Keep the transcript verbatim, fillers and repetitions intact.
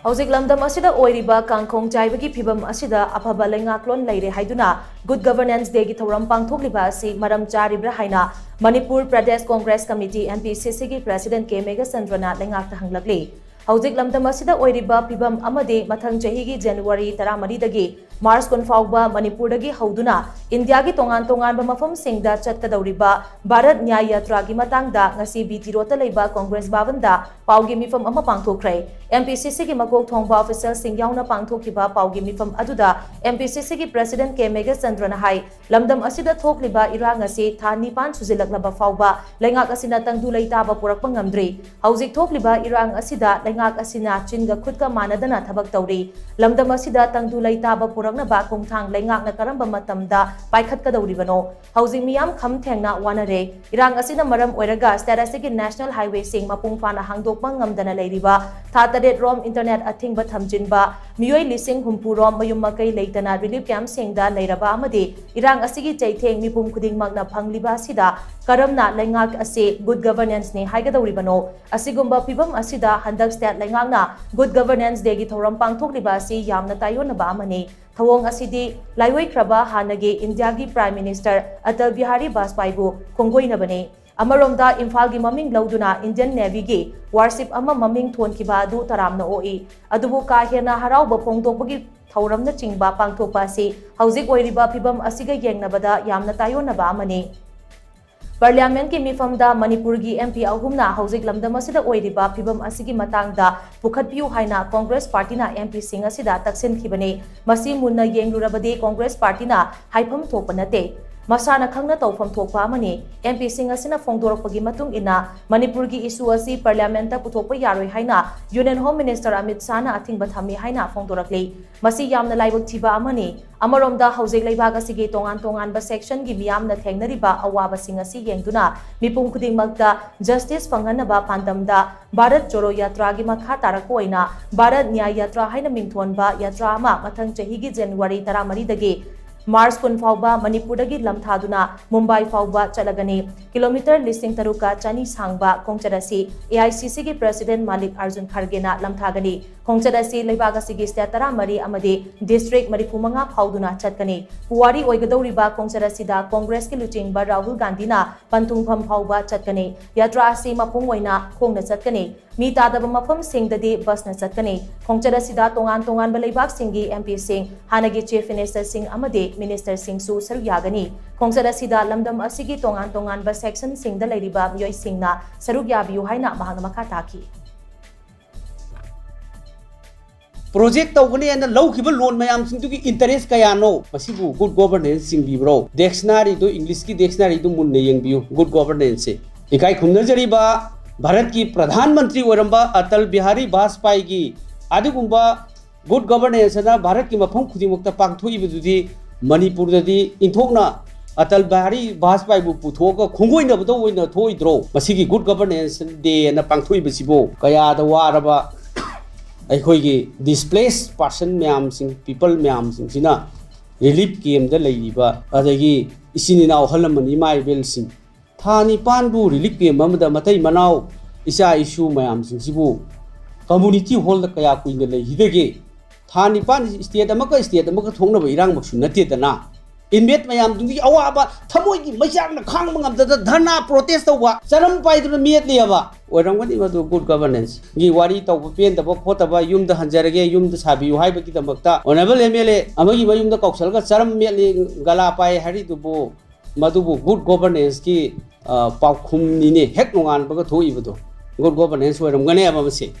ꯍꯧꯖꯤꯛ ꯂꯝꯗꯝ ꯑꯁꯤꯗ ꯑꯣꯏꯔꯤꯕ ꯀꯥꯡꯈꯣꯡ ꯆꯥꯏꯕꯒꯤ ꯐꯤꯕꯝ ꯑꯁꯤꯗ ꯑꯐꯕ ꯂꯩꯉꯥꯛꯂꯣꯟ ꯂꯩꯔꯦ ꯍꯥꯏꯗꯨꯅ Good Governance Day ꯒꯤ ꯊꯧꯔꯝ ꯄꯥꯡꯊꯣꯛꯂꯤꯕ ꯑꯁꯤ ꯃꯔꯝ ꯆꯥꯔꯤꯕ꯭ꯔꯥ ꯍꯥꯏꯅ Manipur Pradesh Congress committee, M P C C ꯒꯤ President K ꯃꯦꯘꯆꯟꯗ꯭ꯔꯅ ꯂꯩꯉꯥꯛꯇ ꯍꯪꯂꯛꯂꯤ꯫ ꯍꯧꯖꯤꯛ ꯂꯝꯗꯝ ꯑꯁꯤꯗ ꯑꯣꯏꯔꯤꯕ ꯐꯤꯕꯝ ꯑꯃꯗꯤ ꯃꯊꯪ ꯆꯍꯤꯒꯤ January ꯇꯔꯥꯃꯔꯤꯗꯒꯤ March ꯀꯨꯟ ꯐꯥꯎꯕ ꯃꯅꯤꯄꯨꯔꯗꯒꯤ ꯍꯧꯗꯨꯅ ꯏꯟꯗꯤꯌꯥꯒꯤ ꯇꯣꯉꯥꯟ ꯇꯣꯉꯥꯟꯕ ꯃꯐꯝꯁꯤꯡꯗ ꯆꯠꯀꯗꯧꯔꯤꯕ ꯚꯥꯔꯠ ꯅ꯭ꯌꯥꯌ ꯌꯥꯇ꯭ꯔꯥꯒꯤ ꯃꯇꯥꯡꯗ ꯉꯁꯤ B T Road ꯇ ꯂꯩꯕ ꯀꯣꯡꯒ꯭ꯔꯦꯁ ꯚꯕꯟꯗ ꯄꯥꯎꯒꯤ ꯃꯤꯐꯝ ꯑꯃ ꯄꯥꯡꯊꯣꯛꯈ꯭ꯔꯦ꯫ M P C C ꯒꯤ ꯃꯀꯣꯛ ꯊꯣꯡꯕ official ꯁꯤꯡ ꯌꯥꯎꯅ ꯄꯥꯡꯊꯣꯛꯈꯤꯕ ꯄꯥꯎꯒꯤ ꯃꯤꯐꯝ ꯑꯗꯨꯗ M P C C ꯒꯤ President K ꯃꯦꯘꯆꯟꯗ꯭ꯔꯅ ꯍꯥꯏ, ꯂꯝꯗꯝ ꯑꯁꯤꯗ ꯊꯣꯛꯂꯤꯕ ꯏꯔꯥꯡ ꯑꯁꯤ ꯊꯥ ꯅꯤꯄꯥꯟ ꯁꯨꯖꯤꯜꯂꯛꯂꯕ ꯐꯥꯎꯕ ꯂꯩꯉꯥꯛ ꯑꯁꯤꯅ ꯇꯪꯗꯨ ꯂꯩꯇꯥꯕ ꯄꯨꯔꯛꯄ ꯉꯝꯗ꯭ꯔꯤ꯫ ꯍꯧꯖꯤꯛ ꯊꯣꯛꯂꯤꯕ ꯏꯔꯥꯡ ꯑꯁꯤꯗ ꯂꯩꯉꯥꯛ ꯑꯁꯤꯅ ꯆꯤꯟꯒ ꯈꯨꯠꯀ ꯃꯥꯟꯅꯗꯅ ꯊꯕꯛ ꯇꯧꯔꯤ꯫ ꯂꯝꯗꯝ ꯑꯁꯤꯗ ꯇꯪꯗꯨ ꯂꯩꯇꯥꯕ ꯄꯨꯔꯛꯅꯕ ꯈꯣꯡꯊꯥꯡ ꯂꯩꯉꯥꯛꯅ ꯀꯔꯝꯕ ꯃꯇꯝꯗ ꯄꯥꯏꯈꯠꯀꯗꯧꯔꯤꯕꯅꯣ? ꯍꯧꯖꯤꯛ ꯃꯤꯌꯥꯝ ꯈꯝ ꯊꯦꯡꯅ ꯋꯥꯅꯔꯦ꯫ ꯏꯔꯥꯡ ꯑꯁꯤꯅ ꯃꯔꯝ ꯑꯣꯏꯔꯒ state ꯑꯁꯤꯒꯤ national highway ꯁꯤꯡ ꯃꯄꯨꯡ ꯐꯥꯅ ꯍꯥꯡꯗꯣꯛꯄ ꯉꯝꯗꯅ ꯂꯩꯔꯤꯕ, ꯊꯥ ꯇꯔꯦꯠ ꯔꯣꯝ internet ꯑꯊꯤꯡꯕ ꯊꯝꯖꯤꯟꯕ, ꯃꯤꯑꯣꯏ ꯂꯤꯁꯤꯡ ꯍꯨꯝꯐꯨ ꯔꯣꯝ ꯃꯌꯨꯝ ꯃꯀꯩ ꯂꯩꯇꯅ relief camp ꯁꯤꯡꯗ ꯂꯩꯔꯕ ꯑꯃꯗꯤ ꯏꯔꯥꯡ ꯑꯁꯤꯒꯤ ꯆꯩꯊꯦꯡ ꯃꯤꯄꯨꯝ ꯈꯨꯗꯤꯡꯃꯛꯅ ꯐꯪꯂꯤꯕ ꯑꯁꯤꯗ ꯀꯔꯝꯅ ꯂꯩꯉꯥꯛ ꯑꯁꯤ good governance ꯅꯤ ꯍꯥꯏꯒꯗꯧꯔꯤꯕꯅꯣ? ꯑꯁꯤꯒꯨꯝꯕ ꯐꯤꯕꯝ ꯑꯁꯤꯗ ꯍꯟꯗꯛ state ꯂꯩꯉꯥꯛꯅ Good Governance Day ꯒꯤ ꯊꯧꯔꯝ ꯄꯥꯡꯊꯣꯛꯂꯤꯕ ꯑꯁꯤ ꯌꯥꯝꯅ ꯇꯥꯏꯑꯣꯟꯅꯕ ꯑꯃꯅꯤ꯫ ꯊꯧꯑꯣꯡ ꯑꯁꯤꯗꯤ ꯂꯥꯏꯑꯣꯏꯈ꯭ꯔꯕ ꯍꯥꯟꯅꯒꯤ ꯏꯟꯗꯤꯌꯥꯒꯤ Prime Minister ꯑꯇꯜ ꯕꯤꯍꯥꯔꯤ ꯕꯥꯖꯄꯥꯏꯕꯨ ꯈꯣꯡꯒꯣꯏꯅꯕꯅꯤ꯫ ꯑꯃꯔꯣꯝꯗ ꯏꯝꯐꯥꯜꯒꯤ ꯃꯃꯤꯡ ꯂꯧꯗꯨꯅ Indian Navy ꯒꯤ warship ꯑꯃ ꯃꯃꯤꯡ ꯊꯣꯟꯈꯤꯕ ꯑꯗꯨ ꯇꯔꯥꯝꯅ ꯑꯣꯛꯏ꯫ ꯑꯗꯨꯕꯨ ꯀꯥ ꯍꯦꯟꯅ ꯍꯔꯥꯎꯕ ꯐꯣꯡꯗꯣꯛꯄꯒꯤ ꯊꯧꯔꯝꯅꯆꯤꯡꯕ ꯄꯥꯡꯊꯣꯛꯄ ꯑꯁꯤ ꯍꯧꯖꯤꯛ ꯑꯣꯏꯔꯤꯕ ꯐꯤꯕꯝ ꯑꯁꯤꯒ ꯌꯦꯡꯅꯕꯗ ꯌꯥꯝꯅ ꯇꯥꯏꯑꯣꯟꯅꯕ ꯑꯃꯅꯤ꯫ Parliament ꯀꯤ ꯃꯤꯐꯝꯗ ꯃꯅꯤꯄꯨꯔꯒꯤ M P ꯑꯍꯨꯝꯅ ꯍꯧꯖꯤꯛ ꯂꯝꯗꯝ ꯑꯁꯤꯗ ꯑꯣꯏꯔꯤꯕ ꯐꯤꯕꯝ ꯑꯁꯤꯒꯤ ꯃꯇꯥꯡꯗ ꯄꯨꯈꯠꯄꯤꯌꯨ ꯍꯥꯏꯅ ꯀꯣꯡꯒ꯭ꯔꯦꯁ ꯄꯥꯔꯇꯤꯅ M P ꯁꯤꯡ ꯑꯁꯤꯗ ꯇꯛꯁꯤꯟꯈꯤꯕꯅꯤ꯫ ꯃꯁꯤ ꯃꯨꯟꯅ ꯌꯦꯡꯂꯨꯔꯕꯗꯤ ꯀꯣꯡꯒ꯭ꯔꯦꯁ ꯄꯥꯔꯇꯤꯅ ꯍꯥꯏꯐꯝ ꯊꯣꯛꯄ ꯅꯠꯇꯦ, ꯃꯁꯥꯅ ꯈꯪꯅ ꯇꯧꯐꯝ ꯊꯣꯛꯄ ꯑꯃꯅꯤ꯫ M P ꯁꯤꯡ ꯑꯁꯤꯅ ꯐꯣꯡꯗꯣꯔꯛꯄꯒꯤ ꯃꯇꯨꯡ ꯏꯟꯅ ꯃꯅꯤꯄꯨꯔꯒꯤ issue ꯑꯁꯤ Parliament ꯇ ꯄꯨꯊꯣꯛꯄ ꯌꯥꯔꯣꯏ ꯍꯥꯏꯅ Union Home Minister ꯑꯃꯤꯠ ꯁꯥꯍꯅ ꯑꯊꯤꯡꯕ ꯊꯝꯃꯤ ꯍꯥꯏꯅ ꯐꯣꯡꯗꯣꯔꯛꯂꯤ꯫ ꯃꯁꯤ ꯌꯥꯝꯅ ꯂꯥꯏꯕꯛ ꯊꯤꯕ ꯑꯃꯅꯤ꯫ ꯑꯃꯔꯣꯝꯗ ꯍꯧꯖꯤꯛ ꯂꯩꯕꯥꯛ ꯑꯁꯤꯒꯤ ꯇꯣꯉꯥꯟ ꯇꯣꯉꯥꯟꯕ section ꯒꯤ ꯃꯤꯌꯥꯝꯅ ꯊꯦꯡꯅꯔꯤꯕ ꯑꯋꯥꯕꯁꯤꯡ ꯑꯁꯤ ꯌꯦꯡꯗꯨꯅ ꯃꯤꯄꯨꯝ ꯈꯨꯗꯤꯡꯃꯛꯇ justice ꯐꯪꯍꯟꯅꯕ ꯄꯥꯟꯗꯝꯗ ꯚꯥꯔꯠ ꯖꯣꯔꯣ ꯌꯥꯇ꯭ꯔꯥꯒꯤ ꯃꯈꯥ ꯇꯥꯔꯛꯄ ꯑꯣꯏꯅ ꯚꯥꯔꯠ ꯅ꯭ꯌꯥꯌ ꯌꯥꯇ꯭ꯔꯥ ꯍꯥꯏꯅ ꯃꯤꯡꯊꯣꯟꯕ ꯌꯥꯇ꯭ꯔꯥ ꯑꯃ ꯃꯊꯪ ꯆꯍꯤꯒꯤ January ꯇꯔꯥꯃꯔꯤꯗꯒꯤ ꯃꯥꯔꯆ ꯀꯨꯟ ꯐꯥꯎꯕ ꯃꯅꯤꯄꯨꯔꯗꯒꯤ ꯂꯝꯊꯥꯗꯨꯅ ꯃꯨꯝꯕꯥꯏ ꯐꯥꯎꯕ ꯆꯠꯂꯒꯅꯤ꯫ ꯀꯤꯂꯣꯃꯤꯇꯔ ꯂꯤꯁꯤꯡ ꯇꯔꯨꯛꯀ ꯆꯅꯤ ꯁꯥꯡꯕ ꯈꯣꯡꯆꯠ ꯑꯁꯤ ꯑꯦ ꯑꯥꯏ ꯁꯤ ꯁꯤꯒꯤ ꯄ꯭ꯔꯁꯤꯗꯦꯟ ꯃꯥꯂꯤꯛ ꯑꯥꯔꯖꯨꯟ ꯈꯔꯒꯦꯅ ꯂꯝꯊꯥꯒꯅꯤ꯫ ꯈꯣꯡꯆꯠ ꯑꯁꯤ ꯂꯩꯕꯥꯛ ꯑꯁꯤꯒꯤ ꯁ꯭ꯇꯦꯠ ꯇꯔꯥꯃꯔꯤ ꯑꯃꯗꯤ ꯗꯤꯁꯇ꯭ꯔꯤꯛ ꯃꯔꯤꯐꯨꯃꯉꯥ ꯐꯥꯎꯗꯨꯅ ꯆꯠꯀꯅꯤ꯫ ꯄꯨꯋꯥꯔꯤ ꯑꯣꯏꯒꯗꯧꯔꯤꯕ ꯈꯣꯡꯆꯠ ꯑꯁꯤꯗ ꯀꯣꯡꯒ꯭ꯔꯦꯁꯀꯤ ꯂꯨꯆꯤꯡꯕ ꯔꯥꯍꯨꯜ ꯒꯥꯟꯙꯤꯅ ꯄꯟꯊꯨꯡꯐꯝ ꯐꯥꯎꯕ ꯆꯠꯀꯅꯤ꯫ ꯌꯥꯇ꯭ꯔꯥ ꯑꯁꯤ ꯃꯄꯨꯡ ꯑꯣꯏꯅ ꯈꯣꯡꯅ ꯆꯠꯀꯅꯤ꯫ ꯃꯤ ꯇꯥꯗꯕ ꯃꯐꯝꯁꯤꯡꯗꯗꯤ ꯕꯁꯅ ꯆꯠꯀꯅꯤ꯫ ꯈꯣꯡꯆꯠ ꯑꯁꯤꯗ ꯇꯣꯉꯥꯟ ꯇꯣꯉꯥꯟꯕ ꯂꯩꯕꯥꯛꯁꯤꯡꯒꯤ ꯑꯦꯝ ꯄꯤꯁꯤꯡ, ꯍꯥꯟꯅꯒꯤ ꯆꯤꯐ ꯃꯤꯅꯤꯁꯇꯔꯁꯤꯡ ꯑꯃꯗꯤ ꯃꯤꯅꯤꯁꯇꯔꯁꯤꯡꯁꯨ ꯁꯔꯨꯛ ꯌꯥꯒꯅꯤ꯫ ꯈꯣꯡꯆꯠ ꯑꯁꯤꯗ ꯂꯝꯗꯝ ꯑꯁꯤꯒꯤ ꯇꯣꯉꯥꯟ ꯇꯣꯉꯥꯟꯕ ꯁꯦꯛꯁꯟꯁꯤꯡꯗ ꯂꯩꯔꯤꯕ ꯃꯤꯑꯣꯏꯁꯤꯡꯅ ꯁꯔꯨꯛ ꯌꯥꯕꯤꯌꯨ ꯍꯥꯏꯅ ꯃꯍꯥꯛꯅ ꯃꯈꯥ ꯇꯥꯈꯤ꯫ ꯄ꯭ꯔꯣꯖꯦꯛ ꯇꯧꯒꯅꯤ ꯍꯥꯏꯅ ꯂꯧꯈꯤꯕ ꯂꯣꯟ ꯃꯌꯥꯝꯁꯤꯡꯗꯨꯒꯤ ꯏꯟꯇꯔꯦꯁ ꯀꯌꯥꯅꯣ? ꯃꯁꯤꯕꯨ ꯒꯨꯗ ꯒꯣꯚꯔꯅꯦꯟꯁ ꯆꯤꯡꯕꯤꯕ꯭ꯔꯣ? ꯗꯤꯛꯁꯅꯥꯔꯤꯗꯨ, ꯏꯪꯂꯤꯁꯀꯤ ꯗꯤꯛꯁꯅꯥꯔꯤꯗꯨ ꯃꯨꯟꯅ ꯌꯦꯡꯕꯤꯌꯨ꯫ ꯒꯨꯗ ꯒꯣꯚꯔꯅꯦꯟꯁꯁꯦ ꯏꯀꯥꯏ ꯈꯨꯝꯅꯖꯔꯤꯕ ꯚꯥꯔꯠꯀꯤ ꯄ꯭ꯔꯙꯥꯟ ꯃꯟꯇ꯭ꯔꯤ ꯑꯣꯏꯔꯝꯕ ꯑꯇꯜ ꯕꯤꯍꯥꯔꯤ ꯕꯥꯖꯄꯥꯏꯒꯤ ꯑꯗꯨꯒꯨꯝꯕ ꯒꯨꯗ ꯒꯣꯚꯔꯅꯦꯟꯁ ꯑꯅ ꯚꯥꯔꯠꯀꯤ ꯃꯐꯝ ꯈꯨꯗꯤꯡꯃꯛꯇ ꯄꯥꯡꯊꯣꯛꯏꯕꯗꯨꯗꯤ ꯃꯅꯤꯄꯨꯔꯗꯗꯤ ꯏꯟꯊꯣꯛꯅ ꯑꯇꯜ ꯕꯤꯍꯥꯔꯤ ꯕꯥꯖꯄꯥꯏꯕꯨ ꯄꯨꯊꯣꯛꯑꯒ ꯈꯣꯡꯒꯣꯏꯅꯕꯗ ꯑꯣꯏꯅ ꯊꯣꯛꯏꯗ꯭ꯔꯣ? ꯃꯁꯤꯒꯤ ꯒꯨꯗ ꯒꯣꯚꯔꯅꯦꯟꯁ ꯗꯦ ꯑꯅ ꯄꯥꯡꯊꯣꯛꯏꯕꯁꯤꯕꯨ ꯀꯌꯥꯗ ꯋꯥꯔꯕ ꯑꯩꯈꯣꯏꯒꯤ ꯗꯤꯁꯄ꯭ꯂꯦꯁ ꯄꯥꯔꯁꯟ ꯃꯌꯥꯝꯁꯤꯡ, ꯄꯤꯄꯜ ꯃꯌꯥꯝꯁꯤꯡꯁꯤꯅ ꯔꯤꯂꯤꯐ ꯀꯦꯝꯗ ꯂꯩꯔꯤꯕ, ꯑꯗꯒꯤ ꯏꯆꯤꯟ ꯏꯅꯥꯎ, ꯑꯍꯜ ꯂꯃꯟ, ꯏꯃꯥ ꯏꯕꯦꯜꯁꯤꯡ ꯊꯥ ꯅꯤꯄꯥꯟꯕꯨ ꯔꯤꯂꯤꯐ ꯀꯦꯝ ꯑꯃꯗ ꯃꯇꯩ ꯃꯅꯥꯎ, ꯏꯆꯥ ꯏꯁꯨ ꯃꯌꯥꯝꯁꯤꯡꯁꯤꯕꯨ ꯀꯝꯃꯨꯅꯤꯇꯤ ꯍꯣꯜꯗ ꯀꯌꯥ ꯀꯨꯏꯅ ꯂꯩꯈꯤꯗꯒꯦ? ꯊꯥ ꯅꯤꯄꯥꯟ ꯁ꯭ꯇꯦꯠ ꯑꯃꯒ ꯁ꯭ꯇꯦꯠ ꯑꯃꯒ ꯊꯣꯛꯅꯕ ꯏꯔꯥꯡꯃꯛꯁꯨ ꯅꯠꯇꯦꯗꯅ꯫ ꯏꯟꯃꯦꯠ ꯃꯌꯥꯝꯗꯨꯒꯤ ꯑꯋꯥꯕ ꯊꯃꯣꯏꯒꯤ ꯃꯩꯆꯥꯛꯅ ꯈꯥꯡꯕ ꯉꯝꯗꯗꯅ ꯙꯔꯅꯥ, ꯄ꯭ꯔꯣꯇꯦꯁ ꯇꯧꯕ, ꯆꯔꯝ ꯄꯥꯏꯗꯨꯅ ꯃꯦꯠꯂꯤꯑꯕ꯫ ꯑꯣꯏꯔꯝꯒꯅꯤ ꯃꯗꯨ ꯒꯨꯗ ꯒꯚꯔꯅꯦꯟꯁꯒꯤ ꯋꯥꯔꯤ ꯇꯧꯕ ꯄꯦꯟꯗꯕ ꯈꯣꯠꯇꯕ, ꯌꯨꯝꯗ ꯍꯟꯖꯔꯒꯦ, ꯌꯨꯝꯗ ꯁꯥꯕꯤꯌꯨ ꯍꯥꯏꯕꯒꯤꯗꯃꯛꯇ ꯑꯣꯅꯔꯦꯕꯜ ꯑꯦꯝ ꯑꯦꯜ ꯑꯦ ꯑꯃꯒꯤ ꯃꯌꯨꯝꯗ ꯀꯧꯁꯜꯂꯒ ꯆꯔꯝ ꯃꯦꯠꯂꯤ, ꯒꯂꯥ ꯄꯥꯏ ꯍꯥꯏꯔꯤꯗꯨꯕꯨ, ꯃꯗꯨꯕꯨ ꯒꯨꯗ ꯒꯣꯚꯔꯅꯦꯟꯁꯀꯤ, ꯑ, ꯄꯥꯎꯈꯨꯝꯅꯤꯅꯦ ꯍꯦꯛ ꯅꯣꯡꯉꯥꯟꯕꯒ ꯊꯣꯛꯏꯕꯗꯣ꯫ ꯒꯨꯗ ꯒꯣꯚꯔꯅꯦꯟꯁ ꯑꯣꯏꯔꯝꯒꯅꯦꯕ ꯃꯁꯤ꯫